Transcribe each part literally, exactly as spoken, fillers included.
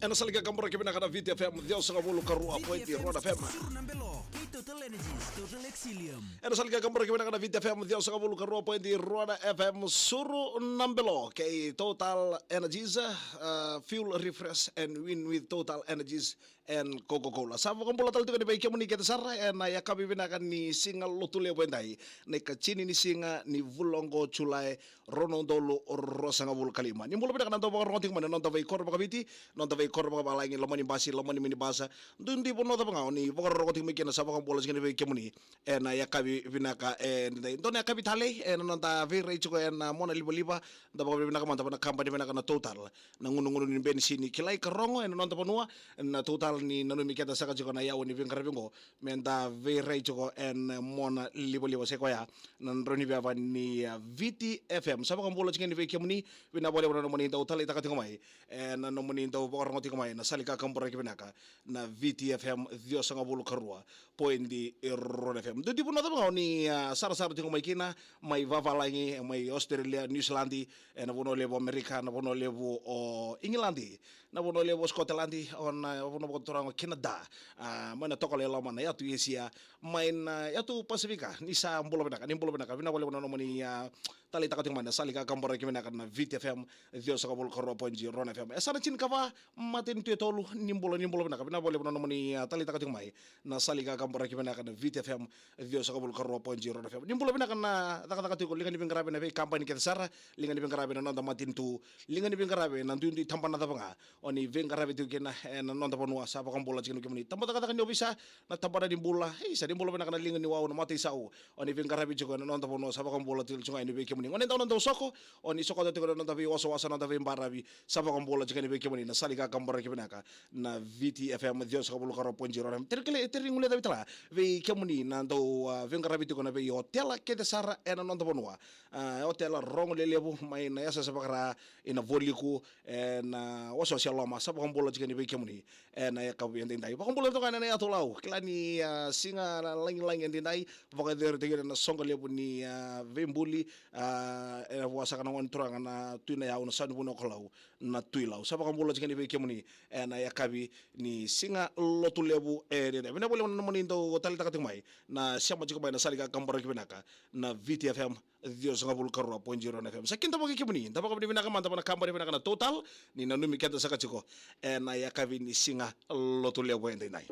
Ena salika kaburaki vinaka na Viti F M, ciwasagavulu ka rua poidi rua na F M. Suru na belo, kei Total Energies, Total Exilium. Ena salika kaburaki vinaka na Viti F M, ciwasagavulu ka rua poidi rua na F M, suru na belo, kei Total Energies, uh, fuel, refresh and win with Total Energies and Coca-Cola. Sa vakabula tale tiko ni vei kemuni kece sara ena yakavi vinaka ni siga Lotulevu edai, na ikatini ni siga ni vula oqo, Julai, rua na udolu ruasagavulu ka lima. Ni bula vinaka na dau vakarorogo tiko mai na noda veikoro vakaviti, noda veikoro vakavalagi, loma ni basi, loma ni minibus, duidui vanua cava ga o ni vakarorogo tiko mai kina, sa vakabula tiko ni vei kemuni ena yakavi vinaka edai. Dua na yakavi talei ena noda veirai tiko ena mona livaliva. Da vakavinavinaka mada vua na kabani vinaka na Total, na gunugunu ni benisini kilai ka rogo ena noda vanua. Na Total ni nanumi keda saka tiko na yawa ni veiqaravi oqo, me da veirai tiko ena mona livaliva, se koya na drau ni veva ni, ah, Viti F M. Sa vakabula tiko ni vei kemuni, vinaka vakalevu na nomuni dau taleitaka tiko mai, e, na nomuni dau vakarogo tiko mai na salika kaburaki vinaka na Viti F M, ciwasagavulu ka rua poidi rua na F M. Duidui vanua cava ga o ni, ah, sarasara tiko mai kina, mai vavalagi, mai Australia, New Zealand, ena vanua levu o Amerika, na vanua levu o Igiladi, na vanua levu o Scotland, o na vanua vakaturaga o Canada, ah, mai na tokalau e loma, na yatu Esia, mai na yatu Pasifika, ni sa bula vinaka, ni bula vinaka, vinaka vakalevu na nomuni, ah, taleitaka tiko mai na salika kaburaki vinaka na Viti F M, ciwasagavulu ka rua poidi rua na F M. E sa na tinikava, matanitu e tolu, ni bula, ni bula vinaka, vinaka vakalevu na nomuni, ah, taleitaka tiko mai na salika kaburaki vinaka na Viti F M, ciwasagavulu ka rua poidi rua na F M. Ni bula vinaka na cakacaka tiko, liga ni veiqaravi na veikabani kece sara, liga ni veiqaravi na noda matanitu, liga ni veiqaravi na duidui tabana cava ga o ni veiqaravi tiko kina ena noda vanua, sa vakabula tiko ni kemuni. Tabacakacaka ni ovisa, na tabana ni bula, isa, ni bula vinaka na liga ni wau, na mataisau, o ni veiqaravi tiko ena noda vanua, sa vakabula tiko ga ni vei kemuni. Gone dau na dau soko, o ni sokota tiko na noda veiwasawasa, noda veibaravi, sa vakabula tiko ni vei kemuni na salika kaburaki vinaka na Viti F M, ciwasagavulu ka rua poidi rua na F M. Tere kele, tere guilecavi tale vei kemuni na dau, ah, veiqaravi tiko na veiotela kece sara ena noda vanua. Ah, otela rogo lelevu mai na yasayasa vakara, ina Vualiku, ena wasawasa e loma, sa vakabula tiko ni vei kemuni ena yakavi edaidai. Vakabula toka ena yatu Lau, kila ni, ah, siga lagilagi edaidai, vakacera tiko na soqo levu ni, ah, veibuli, ah, ena vua saka na gone turaga na Tui Nayau, na sau ni vanua ko Lau, na Tui Lau. Sa vakabula tiko ni vei kemuni ena yakavi ni siga Lotulevu edaidai. Vinaka vakalevu na nomuni dau taleitaka tiko mai, na sema tiko mai na salika kaburaki vinaka na Viti F M, ciwasagavulu ka rua poidi rua na F M. Sa kidavaki kemuni, da vakavinavinaka mada vua na kabani vinaka na Total ni nanumi keda saka tiko ena yakavi ni siga Lotulevu edaidai.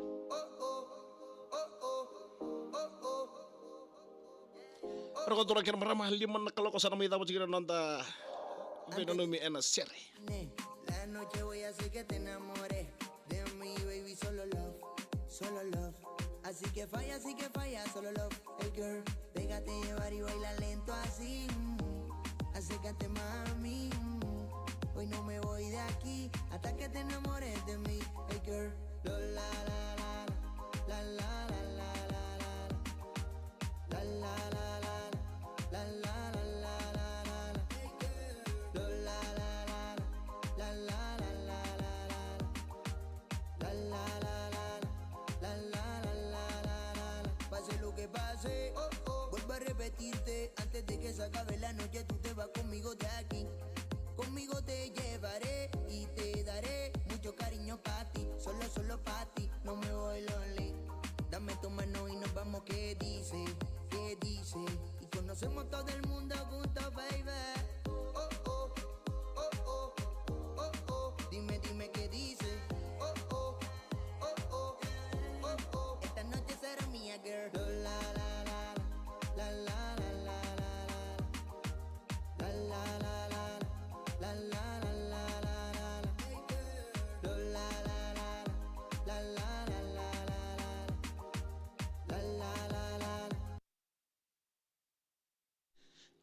Rogoca turaga kei na marama, lima na kaloko sa na mai cava tiko na noda veinanumi ena sere. La noche voy a hacer que te enamores de mí, baby, solo love, solo love. Así que falla, así que falla, solo love. Hey girl, déjate llevar y baila lento así. Mm. Acércate, mami. Mm. Hoy no me voy de aquí hasta que te enamores de mí. Hey girl, la, la, la, la, la, la, la, la, la, la, la. La, la, la, la, la. La, la, la, la, la, la, la, la, la, la, la. Pase lo que pase, oh, oh, vuelvo a repetirte, antes de que se acabe la noche, tú te vas conmigo de aquí. Conmigo te llevaré y te daré mucho cariño pa' ti, solo, solo pa' ti, no me voy lonely. Dame tu mano y nos vamos, ¿qué dice? ¿Qué dice? Y conocemos todo el mundo juntos, baby. Oh, oh, oh, oh, oh, oh. Dime, dime, ¿qué dice? Oh, oh, oh, oh, oh, oh. Esta noche será mía, girl. La, la, la, la, la, la, la, la, la, la. La, la, la, la, la, la, la, la, la, la, la. La, la, la, la, la, la, la, la, la, la. La, la, la, la, la.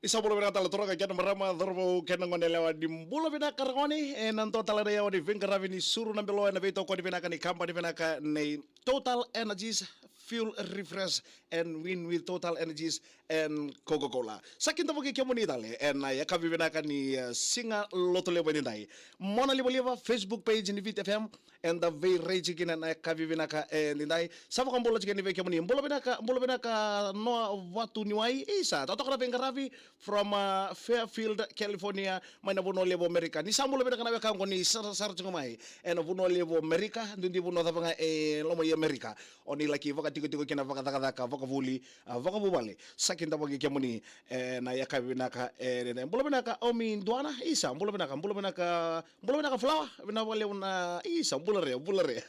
Ni sa bula vinaka tale turaga kei na marama, cauravou kei na gone yalewa, ni bula vinaka ragone. Ena dua tale na yawa ni veiqaravi ni suru na belo ena veitokoni vinaka ni kabani vinaka nei Total Energies, Fuel Refresh and win with Total Energies and Coca-Cola. Sa kidavaki kemuni tale ena yakavi vinaka ni, eh, siga lotu levu edaidai. Mona livaliva Facebook page ni Viti F M, eda veiraici kina na yakavi vinaka edaidai. Sa vakabula tiko yani vei kemuni. Bula vinaka, bula vinaka Noa Vatu Niwai. Isa, totoka na veiqaravi from, uh, Fairfield, California, mai na vanua levu Amerika. Ni sa bula vinaka na wekaqu ni sarasara tiko mai ena vanua levu Amerika, duidui vanua cava ga e loma i Amerika. O ni laki vakatikotiko kina vakacakacaka, vakavuli, a, vakavuvale. Sa kidavaki kemuni ena yakavi vinaka, e, e, e, bula vinaka Omi Duana, isa, bula vinaka, bula vinaka, bula vinaka Fulawa, vinaka vakalevu na, isa, bula re, bula re.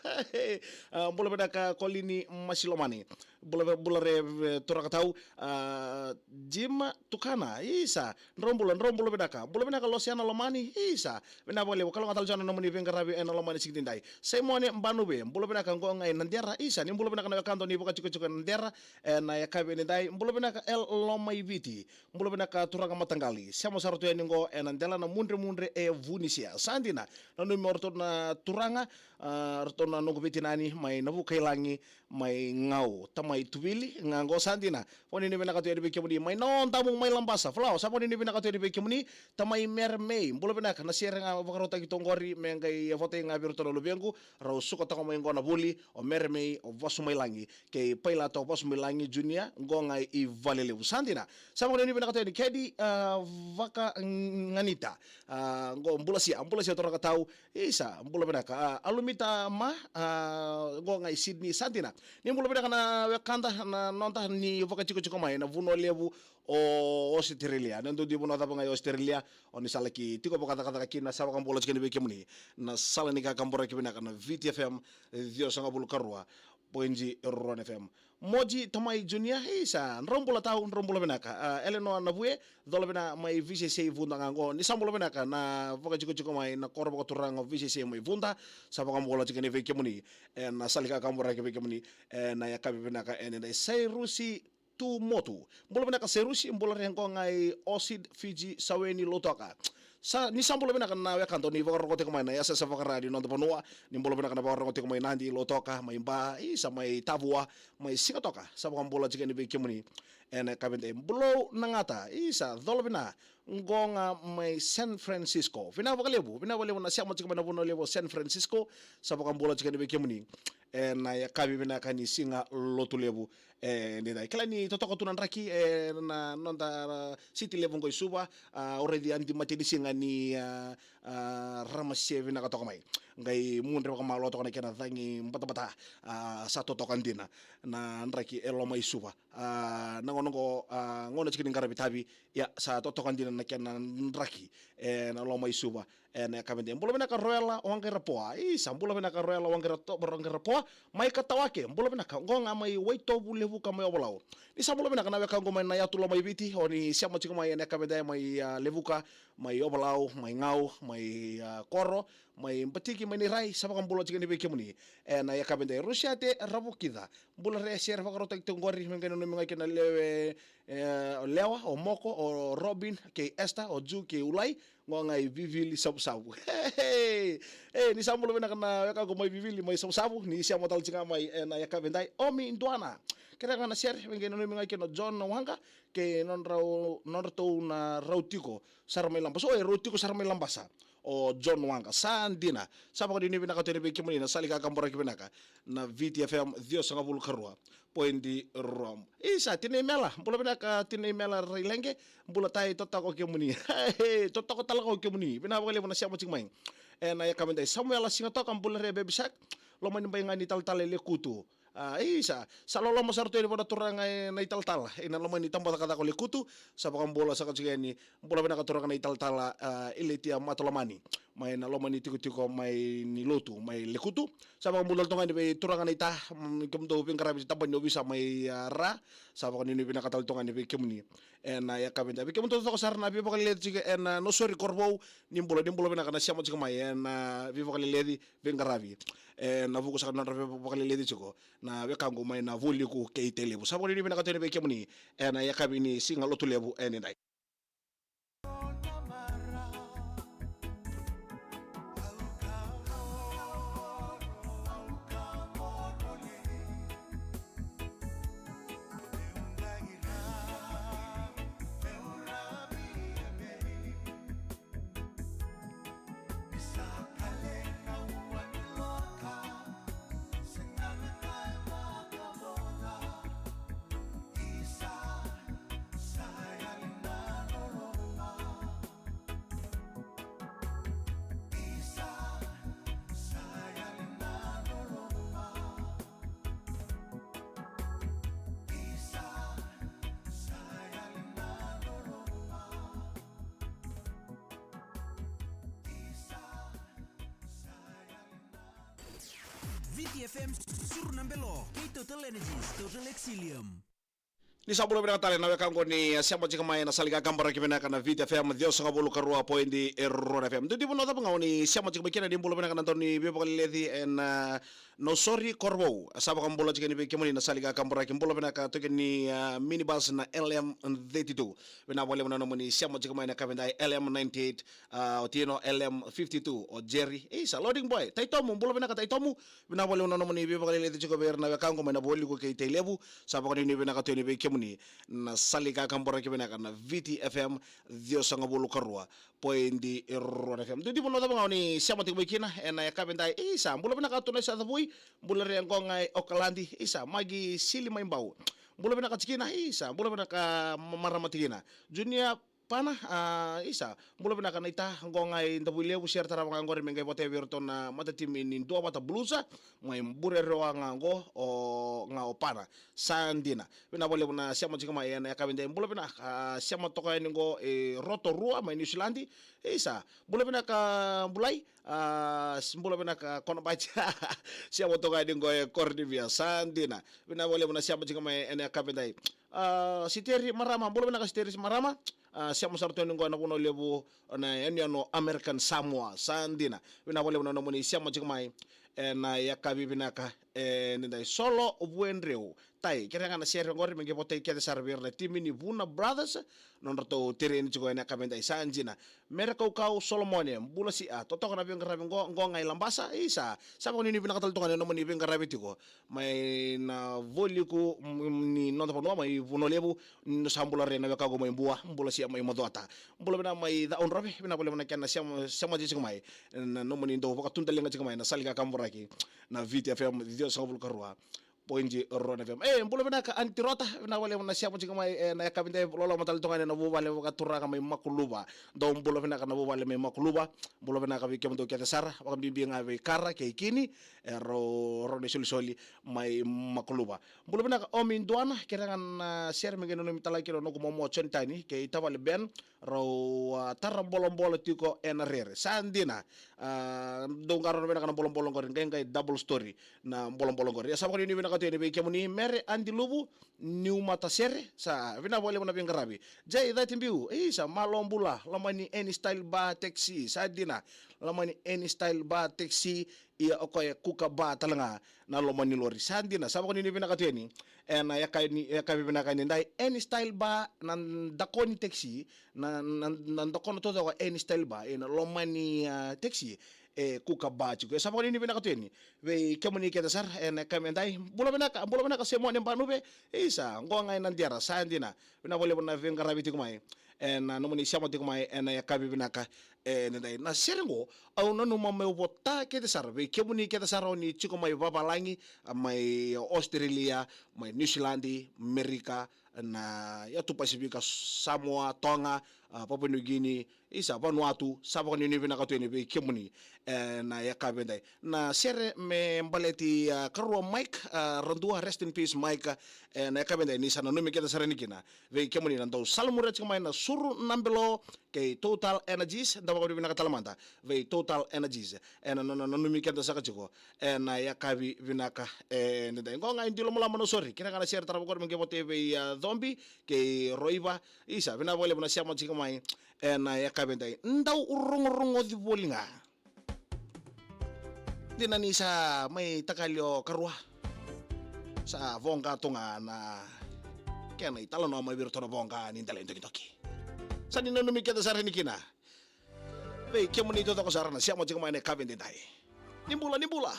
A, bula vinaka Kolini Masilomani. Bula, bula re, e, turakatau, a, Jima Tukana, isa, drau bula, drau bula vinaka, bula vinaka Losiana Lomani, isa, vinaka vakalevu, kalougata tale tiko na nomuni veiqaravi ena loma ni siga edaidai. Simone Banuve, bula vinaka qo ga i Nadera, isa, ni bula vinaka na wekaqu ni vakatikotiko e Nadera, ena yakavi edaidai, bula vinaka El Lomaiviti, bula vinaka turaga mataqali, sema sara tu yani qo ena dela na mudremudre e Vunisia. Sa dina, nanumi o ratou na turaga, a, ratou na noqu veitinani mai Navukailagi, mai Gau, tamai Tuvili, ga qo sa dina. Vakanuinui vinaka tu yani vei kemuni mai Nodamu, mai Labasa. Falawa, sa vakanuinui vinaka tu yani vei kemuni, tamai Mere Mei, bula vinaka, na sere ga vakarautaki tu qori me qai votai ga vei iratou na luvequ, rau suka toka mai qo na vuli, o Mere Mei, o Vasu mai Lagi, kei Pailata o Vasu mai Lagi Junior, qo ga i Valelevu. Sa dina. Sa vakanuinui vinaka tu yani Kedi, a, Vakaganita, a, qo bula sia, bula sia turaga tau, isa, bula vinaka. A, Alumita Ma, a, qo ga i Sydney, sa dina. Ni bula vinaka na wekada, na noda ni vakatikotiko mai na vanua levu o Australia. Na duidui vanua cava ga i Australia, o ni sa laki tiko vakacakacaka kina, sa vakabula tiko yani vei kemuni na sala ni kakaburaki vinaka na Viti F M, ciwasagavulu ka rua poidi rua na F M. Moji Tamai Junior, isa, drau bula tau, drau bula vinaka. A, Eleanor Navue, cola vinaka mai V C C Vuda ga qo. Ni sa bula vinaka na vakatikotiko mai na koro vakaturaga o V C C mai Vuda. Sa vakabula tiko yani vei kemuni ena sala ni kakaburaki vei kemuni ena yakavi vinaka edaidai. Sairusi Tumotu, bula vinaka Sairusi, bula re qo ga i Osid, Fiji, Saweni, Lautoka. Sa, ni sa bula vinaka na wekada ni vakarorogo tiko mai na yasayasa vakara ni noda vanua, ni bula vinaka na vakarorogo tiko mai Nadi, Lautoka, mai Ba, isa, mai Tavua, mai Sigatoka, sa vakabula tiko yani vei kemuni ena yakavi edaidai. Bulou Nagata, isa, cola vinaka qo ga mai San Francisco. Vinaka vakalevu, vinaka vakalevu na sema tiko mai na vanua levu o San Francisco, sa vakabula tiko yani vei kemuni ena yakavi vinaka ni siga lotu levu edaidai. Kila ni totoka tu na draki ena noda siti levu qo i Suva, a, au raici a di matanisiga ni, a, a, ramase vinaka toka mai. Qai mudre vakamalua toka na kena cagi batabata, a, sa totoka dina na draki e loma i Suva. A, na gauna qo, a, gauna tiko ni qaravi tavi, ia, sa totoka dina na kena draki ena loma i Suva ena yakavi edaidai. Bula vinaka Roela Waqairapoa. Isa, bula vinaka Roela Waqairato-, Waqairapoa. Mai Katawake, bula vinaka. Qo ga mai Waitovu, Levuka, mai Ovalau. Ni sa bula vinaka na wekaqu mai na yatu Lomaiviti, o ni sema tiko mai ena yakavi edaidai mai, a, Levuka, mai Ovalau, mai Gau, mai, a, Koro, mai Batiki, mai Nairai, sa vakabula tiko yani vei kemuni ena yakavi edaidai. Rusiate Ravukica, bula re, sere vakarautaki tiko qori, me qai nanumi ga kina lewe, e, o Lewa, o Moko, o Robin, kei Esther, o Ju, kei Ulai, qo ga i Vivili Savusavu. Hey, hey. E, ni sa bula vinaka na wekaqu mai Vivili, mai Savusavu, ni sema tale tiko ga mai ena yakavi edaidai. Omi Duana, kere ga na sere, me qai nanumi ga kina o John Waqa, kei nodrau, nodratou na rau tiko sara mai Labasa. O, e rau tiko sara mai Labasa. O John Waqa, sa dina. Sa vakanuinui vinaka tu yani vei kemuni na sala ni kakaburaki vinaka na Viti F M ciwasagavulu ka rua poidi rua. Isa, Tina Imela, bula vinaka Tina Imela Raileqe, bula tai, totoka o kemuni. Totoka tale ga o kemuni. Vinaka vakalevu na sema tiko mai ena yakavi edaidai. Samuela Sigatoka, bula re Baby Shark, loma ni bai ga ni talatala e Lekutu. A, isa, sa loloma sara tu yani vua na turaga e Naitalatala ena loma ni tabacakacaka o Lekutu. Sa vakabula saka tiko yani, bula vinaka turaga Naitalatala, a, Iletia Matolomani, mai na loma ni tikotiko mai ni lotu mai Lekutu. Sa vakabula tale tu ga yani vei turaga Naita, mm, kemudou veiqaravi tabana ni ovisa mai, a, Ra. Sa vakanuinui vinaka tale tu ga yani vei kemuni ena yakavi edaidai. Vei kemudou taucoko sara na veivakaleleci tiko ena Nausori, Korovou, ni bula, ni bula vinaka na sema tiko mai ena veivakaleleci, veiqaravi ena vuku saka ni nodra veivakaleleci tiko na wekaqu mai na Vualiku kei Tailevu. Sa vakanuinui vinaka tu yani vei kemuni ena yakavi ni siga lotu levu edaidai. Viti F M, Suru na Belo, kei Total Energies, Total Excellium. Ni sa bula vinaka tale na wekaqu ni sema tiko mai na sala ni kakaburaki vinaka na Viti F M, ciwasagavulu ka rua poidi e rua na F M. Duidui vanua cava ga o ni sema tiko mai kina, ni bula vinaka na dau ni veivakaleleci ena, ah, Nausori, Korovou. Sa vakabula tiko yani vei kemuni na sala ni kakaburaki. Bula vinaka taukei ni, ah, minibus na L M thirty-two. Vinaka vakalevu na nomuni sema tiko mai na yakavi edai, L M ninety-eight, ah, o Tino, L M fifty-two, o Jerry. Isa, loading boy, Taitomu, bula vinaka Taitomu. Vinaka vakalevu na nomuni veivakaleleci tiko vei ira na wekaqu mai na Vualiku kei Tailevu. Sa vakanuinui vinaka tu yani vei kemuni na sala ni kakaburaki vinaka na Viti F M, ciwasagavulu ka rua poidi e rua na F M. Duidui vanua cava ga o ni sema tiko mai kina ena yakavi edai. Isa, bula vinaka tu na isa Cavui, bula re qo ga e Okaladi. Isa, Magi Sili mai Bau. Bula vinaka tiko kina, isa, bula vinaka ma-, marama tiko kina. Junior Pana, ah, isa, bula vinaka na ita, qo ga e Davuilevu, sere tarava ga qori me qai votei vei iratou na matatimi ni Duavata Blues, mai Burerewa ga qo, o, ga o Pana. Sa dina. Vinaka vakalevu na sema tiko mai ena yakavi edai. Bula vinaka, ah, sema toka yani qo e Rotorua, mai Niusiladi. Isa, bula vinaka Bulai, ah, s-, bula vinaka Konabati. Sema toka yani qo e Koronivia. Sa dina. Vinaka vakalevu na sema tiko mai ena yakavi edai. Ah, Siteri Marama, bula vinaka Siteri Marama. Ah, sema sara tu yani qo ena vanua levu na yanuyanu American Samoa. Sa dina. Vinaka vakalevu na nomuni sema tiko mai ena yakavi vinaka edaidai. Solo Vuedreu. Tai, kerea ga na sere qori me qai votei kece sara vei ira na timi ni Vuna Brothers, nodratou tereni tiko ena yakavi edai. Sa dina. Mere Kaukau Solomone, bula sia, totoka na veiqaravi qo, qo ga i Labasa. Isa, sa vakanuinui vinaka tale toka na nomuni veiqaravi tiko mai na Vualiku, mm, ni noda vanua, mai Vanua Levu, ni sa bula re na wekaqu mai Bua, bula sia mai Macuata. Bula vinaka mai Cakaudrove, vinaka vakalevu na kena sema, sema tiko mai na nomuni dau vakatudaliga tiko mai na sala ni kakaburaki na Viti F M, ciwasagavulu ka rua poidi rua na F M. E, bula vinaka Aunty Rota, vinaka vakalevu na sema tiko mai ena yakavi edai. Loloma tale toka yani na vuvale vakaturaga mai Makuluva. Dou bula vinaka na vuvale mai Makuluva. Bula vinaka vei kemudou kece sara, vakabibi ga vei Kara kei Kini, e rau, rau na isolisoli mai Makuluva. Bula vinaka Omi Duana, kerea ga na sere me qai nanumi tale ga kina o noqu momo Joni Tani kei tavale Ben, rau, ah, tara bolabolaga tiko ena rere. Sa dina. Ah, dou qarauna vinaka na bolabolaga qori, qai, qai double story na bolabolaga qori. Ia sa vakanuinui vinaka tu yani vei kemuni Mere Adiluvu, Niu Matasere. Sa vinaka vakalevu na veiqaravi. Jai Catibiu, isa, malo bula, loma ni Any Style Bar Taxi. Sa dina. Loma ni Any Style Bar Taxi, ia o koya e kuka bar tale ga na loma ni lori. Sa dina, sa vakanuinui vinaka tu yani ena yaka ni, yakavi vinaka edaidai. Any Style Bar, na dakoni taxi, na, na, na dakona taucoko Any Style Bar ena loma ni, ah, taxi, e kuka bar tiko. E sa vakanuinui vinaka tu yani vei kemuni kece sara ena yakavi edai. Bula vinaka, bula vinaka Semone Banuve. Isa, qo ga e Nadera. Sa dina. Vinaka vakalevu na veiqaravi tiko mai ena nomuni sema tiko mai ena yakavi vinaka edaidai. Na sere qo au nanuma meu vota kece sara vei kemuni kece sara o ni tiko mai vavalagi, mai Australia, mai Niusiladi, Merika, na yatu Pasifika, Samoa, Toga, ah, Papua New Guinea, isa, Vanuatu. Sa vakanuinui vinaka tu yani vei kemuni ena yakavi edai. Na sere me baleti, ah, karua Mike, ah, Radua, rest in peace Mike, ena yakavi edai, ni sa nanumi kece sara yani kina vei kemuni na dau salamuria tiko mai na Suru na Belo kei Total Energies. Da vakanuinui vinaka tale mada vei Total Energies ena nona nanumi keda saka tiko ena yakavi vinaka edaidai. Qo ga e Dui Lomalama, Nausori, kerea ga na sere tarava qori me qai votei vei, ah, Cobi kei Roiva. Isa, vinaka vakalevu na sema tiko mai ena yakavi edai. Dau rogorogoci voli ga. Dina ni sa mai takali o karua, sa voqa tu ga na kena italanoa mai vei iratou na voqa ni dela i dokidoki. Sa ni nanumi keda sara yani kina vei kemuni taucoko sara na sema tiko mai ena yakavi edaidai. Ni bula, ni bula.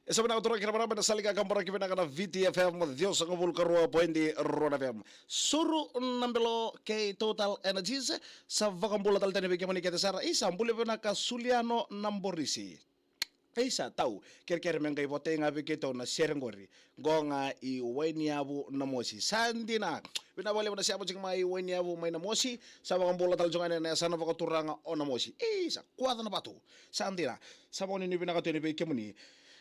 E sa vinaka turaga kei na marama, na sala ni kakaburaki vinaka na V T F M, ciwasagavulu ka rua poidi rua na F M. Suru na belo kei Total Energies. Sa vakabula tale tani vei kemuni kece sara. Isa, bula vinaka Suliano na Borisi. Isa, tau kerekere me qai votei ga vei keitou na sere qori. Qo ga i Wainiyavu na Mosi. Sa dina. Vinaka vakalevu na sema tiko mai Wainiyavu mai na Mosi. Sa vakabula tale tiko ga ena yasana vakaturaga o na Mosi. Isa, kwaca na vatu. Sa dina. Sa vakanuinui vinaka tu yani vei kemuni.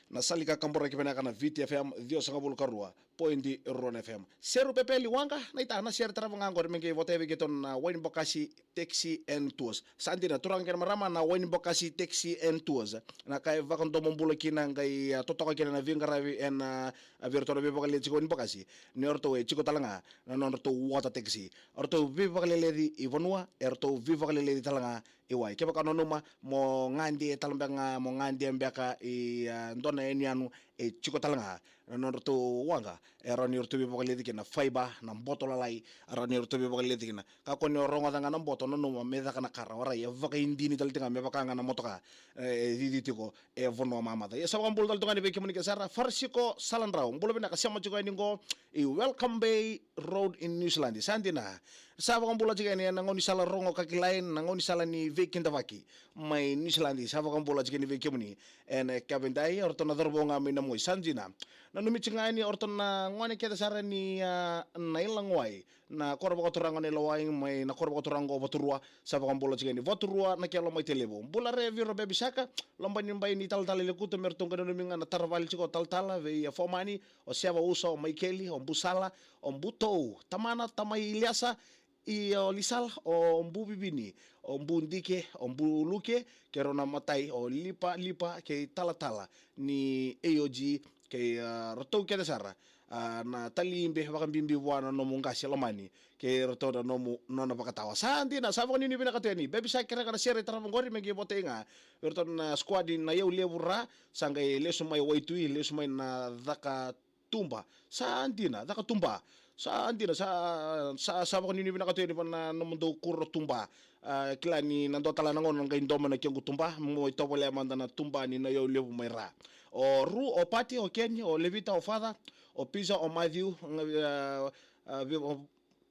Na sala ni kakaburaki vinaka na V T F M, ciwasagavulu ka rua poidi rua na F M. Seru Pepeli Waqa, na ita na sere tarava ga qori me qai votei vei keitou na Wainibokasi Taxi and Tours. Sa dina turaga kei na marama, na Wainibokasi Taxi and Tours. Na ka e vakadomobula kina qai, a, totoka kina na veiqaravi ena, a, vei iratou na veivakalelei tiko Wainibokasi. Ni o ratou e tiko tale ga na nodratou water taxi. O ratou veivakaleleci i vanua, e ratou veivakaleleci tale ga i wai. Kevaka o nanuma mo gade tale beka ga, mo gade beka i, a, dua na yanuyanu, e tiko tale ga na nodratou waqa. E rawa ni ratou veivakaleleci kina na faiba, na boto lalai, e rawa ni ratou veivakaleleci kina. Kakua ni o rogoca ga na boto, nanuma me caka na kara, warai e vakaidini tale tiko ga me vaka ga na motoka, e, e cici tiko e vanua mamaca. Ia sa vakabula tale tu ga yani vei kemuni kece sara, Farisiko Saladrau, bula vinaka, sema tiko yani qo i Welcome Bay Road in New Zealand. Sa dina. Sa vakabula tiko yani ena gaunisala rogo ka kilai, na gaunisala ni veikidavaki mai New Zealand. Sa vakabula tiko yani vei kemuni ena yakavi edai, o ratou na cauravou ga mai na Mosi. Sa dina. Nanumi tiko ga yani o ratou na gone kece sara ni, a, Nailawai, na koro vakaturaga Nailawai mai na koro vakaturaga o Vaturua. Sa vakabula tiko yani Vaturua na kelo mai Tailevu. Bula re viro bebi saka, loba ni bai ni talatala i Lekutu me ratou qai nanumi ga na taravale tiko talatala vei, a, Fomani, o Seva Usa, o Maikeli, o Busala, o Butou, tamana, tamai Iliasa, i o Lisala, o Bu Vivini, o Bu Dike, o Bu Luke, kei rau na matai, o Lipa, Lipa, kei talatala ni A O G, kei, a, ratou kece sara, a, na talibe vakabibi vua na nomu qase lomani, kei ratou na nomu nona vakatawa. Sa dina, sa vakanuinui vinaka tu yani. Bebi sa kereka na sere tarava qori me qai votei ga vei ratou na squad na Yau Levu Ra, sa qai lesu mai Waitui, lesu mai na Caka Tuba. Sa dina, Caka Tuba. Sa dina, sa, sa, sa vakanuinui vinaka tu yani vua na nomudou kuro tuba. A, kila ni na dua tale na gauna na qai domo na kequ tuba, mo itovolea mada na tuba ni na Yau Levu mai Ra. O Ru, o Pati, o Keni, o Levita, o Faca, o Pisa, o Mathiu, a, a, vei, o,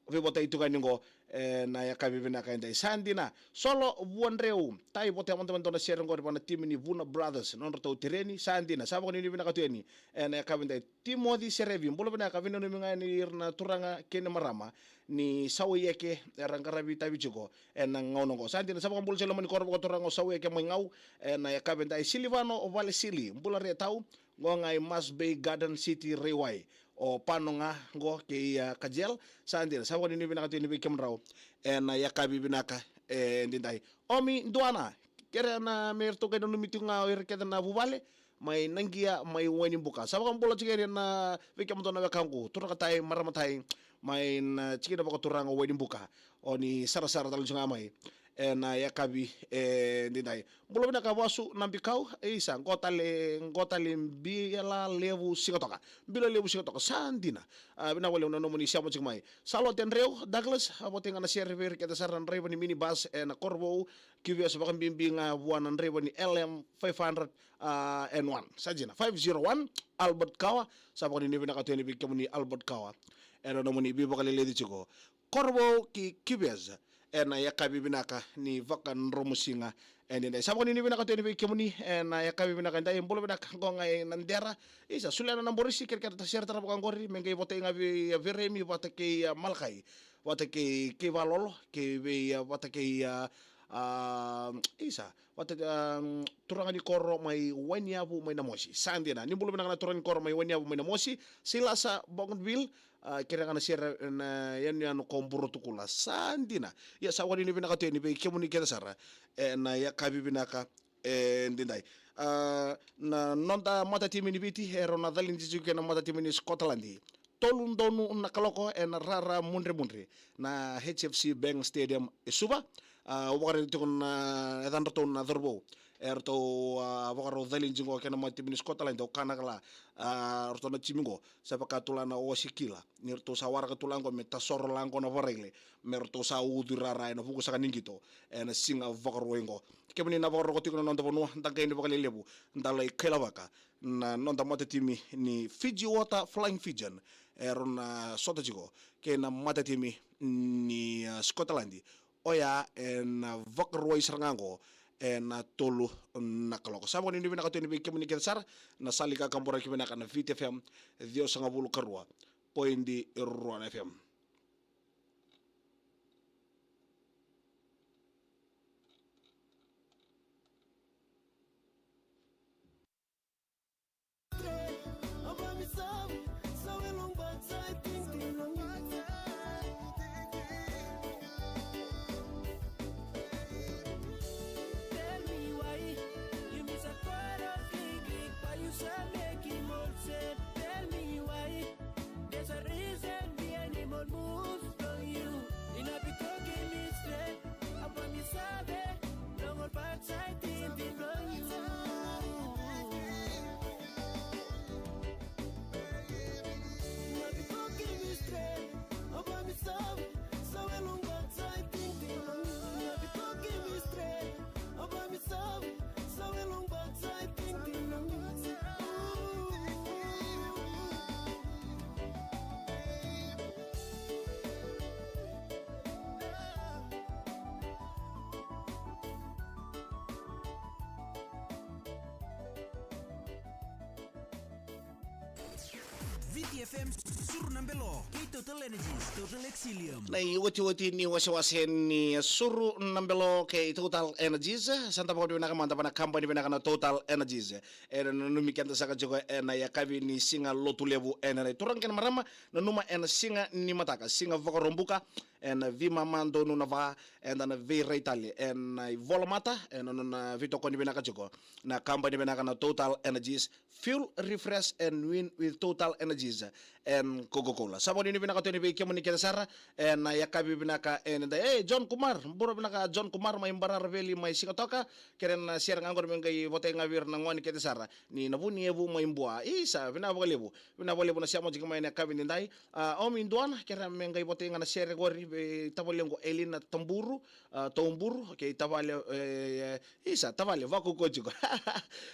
veivotai tu ga ni qo, e, na yakavi vinaka edai. Sa dina, Solo Vuadreu, tai votea mada mada na sere qori vua na timi ni Vuna Brothers, nodratou tereni. Sa dina, sa vakanuinui vinaka tu yani ena yakavi edai. Timoci Serevi, bula vinaka, veinanumi ga yani ira na turaga kei na marama ni Sauieke era qaravi tavi tiko ena gauna qo. Sa dina, sa vakabula tiko loma ni koro vakaturaga o Sauieke mai Gau ena yakavi edai. Silivano o Valesili, bula re tau, qo ga i Moss Bay Garden City Raiwai. O Pano ga qo kei, a, Kajel. Sa dina, sa vakanuinui vinaka tu yani vei kemudrau ena yakavi vinaka edaidai. Omi Duana, kere na me ratou qai nanumi tiko ga o ira kece na vuvale mai Naqia, mai Wainibuka. Sa vakabula tiko yani na vei kemudou na wekaqu, turaga tai, marama tai, mai na tikina vakaturaga o Wainibuka. O ni sarasara tale tiko ga mai ena yakavi edaidai. Bula vinaka Vasu Nabikau, isa, qo tale, qo tale Bila Levu Sigatoka. Bila Levu Sigatoka, sa dina. A, vinaka vakalevu na nomuni sema tiko mai. Salote Dreu Douglas, a, votei ga na sere vei ira kece sara na draiva ni minibus ena Korovou, Q V S, vakabibi ga vua na draiva ni L M five hundred, a, and one. Sa dina, five zero one, Albert Kawa. Sa vakanuinui vinaka tu yani vei kemuni Albert Kawa ena nomuni veivakaleleci tiko Korovou ki Q V S ena yakavi vinaka ni vakadromusiga edaidai. Sa vakanuinui vinaka tu yani vei kemuni ena yakavi vinaka edai. Bula vinaka, qo ga i Nadera. Isa, Suliana na Borisi, kerekere na sere tarava ga qori me qai votei ga vei, a, Veremi vata kei, a, Malakai, vata kei, kei Valolo, kei vei, a, vata kei, a, a, isa, vata, a, turaga ni koro mai Wainiyavu mai na Mosi. Sa dina, ni bula vinaka na turaga ni koro mai Wainiyavu mai na Mosi. Silasa Bougainville, a, kere ga na sere na yanuyanu ko Burotukula. Sa dina. Ia sa vakanuinui vinaka tu yani vei kemuni kece sara ena yakavi vinaka edaidai. A, na noda matatimi ni Viti, e rau na calidi tiko kei na matatimi ni Scotland. Tolu donu na kaloko ena rara mudremudre na H F C Bank Stadium e Suva. A, au vakaraica tiko na yacadratou na cauravou eratou, a, vakarau calidi qo kei na mata timi ni Scotland, au kana kala, a, ratou na timi qo, sa vaka tu la na osi kila. Ni ratou sa waraka tu la qo me tasoro la qo na Varaile, me ratou sa ucu rara ena vuku saka ni qito, ena siga Vakarauwai qo. Kemuni na vakarorogo tiko na noda vanua, da qai ni vakalelevu, da lai kailavaka na noda mata timi ni Fiji Water Flying Fijian, erau na sota tiko kei na mata timi ni, a, Scotland. Oya ena Vakarauwai sara ga qo, ena tolu na kaloko. Sa vakanuinui vinaka tu yani vei kemuni kece sara na sala ni kakaburaki vinaka na Viti F M, ciwasagavulu ka rua poidi rua na F M. Tell me why you miss a quarter of thinking, why you say make him all say, tell me why. There's a reason behind him all moves from you. You not be talking me straight. Apa mi sabe, long or backside thing belong you. Viti F M, Suru na Belo kei Total Energies, Total Exilium. Na iotioti ni wasewase ni Suru na Belo kei Total Energies. Sa da vakavinaka mada vaka na kabani vinaka na Total Energies. Ena nanumi keda saka tiko ena yakavi ni siga Lotulevu ena, na turaga kei na marama, nanuma ena siga ni mataka, siga Vakaraubuka, ena veimama donu na va, eda na veirai tale ena ivolamata, ena nona veitokoni vinaka tiko na kabani vinaka na Total Energies. Fuel, refresh and win with Total Energies and Coca-Cola. Sa vakanuinui vinaka tu yani vei kemuni kece sara ena yakavi vinaka ena dai. E, John Kumar, bula vinaka John Kumar mai Bararaveli mai Sigatoka. Kere na sere ga qori me qai votai ga vei ira na gone kece sara ni Navuniyevu mai Bua. Isa, vinaka vakalevu. Vinaka vakalevu na sema tiko mai ena yakavi ni dai. A, Omi Duana, kere me qai votai ga na sere qori vei tavalequ Elina Taburu, a, Tauburu, kei tavale, e, e, isa, tavale, vakaukaua tiko.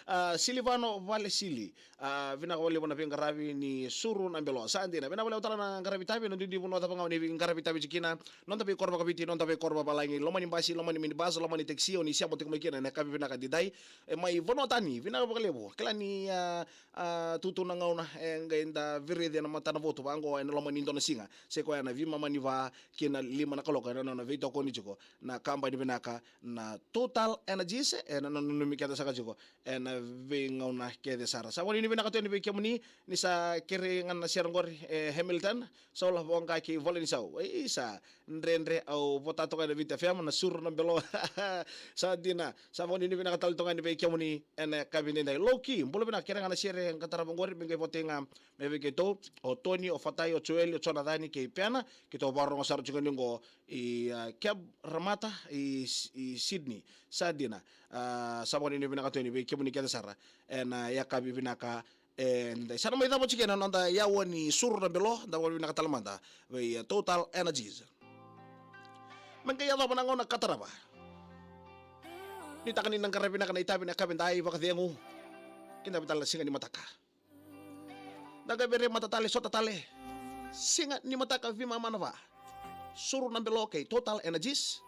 A, Silivano Valesili, a, vinaka vakalevu na veiqaravi ni Suru na Belo. Sa dina, vinaka vakalevu tale na qaravi tavi, na duidui vanua cava ga o ni veiqaravi tavi tiko kina, noda veikoro vakaviti, noda veikoro vavalagi, loma ni basi, loma ni minibus, loma ni taxi, o ni sema tiko mai kina ena yakavi vinaka didai. E, mai vanua tani, vinaka vakalevu. Kila ni, a, a, tutu na gauna, e, qai da virici ena matanavotu vaqo ena loma ni dua na siga. Se koya na veimama ni va ki na lima na kaloko, ena nona veitokoni tiko na kabani vinaka na Total Energies, ena nona nanumi keda saka tiko ena veigauna kece sara. Sa vakanuinui vinaka tu yani vei kemuni ni sa kerei ga na sere qori, e, Hamilton, Saula Voqa kei Valenisau. Isa, dredre, au vota toka ena Viti F M na Suru na Belo. Sa dina, sa vakanuinui vinaka tale toka yani vei kemuni ena yakavi ni dai. Loki, bula vinaka, kere ga na sere qatara vaqori me qai votai ga mai vei keitou, o Toni, o Fatai, o Joeli, o Jonacani kei Pena, keitou vakarogo sara tiko ni qo i, a, Cabramatta i, i Sydney. Sa dina, a, sa vakanuinui vinaka tu yani vei kemuni kece sara ena yakavi vinaka e dai. Sa na mai cava tiko ena noda yawa ni Suru na Belo, da vakanuinui vinaka tale mada vei, e, Total Energies. Me qai yacova na gauna ka tarava. Nuitaka ni na qaravi vinaka na itavi ena yakavi dai, vakacegu. Kidava tale na siga ni mataka. Da qai vere mata tale, sota tale. Siga ni mataka, veimama na va. Suru na Belo kei Total Energies.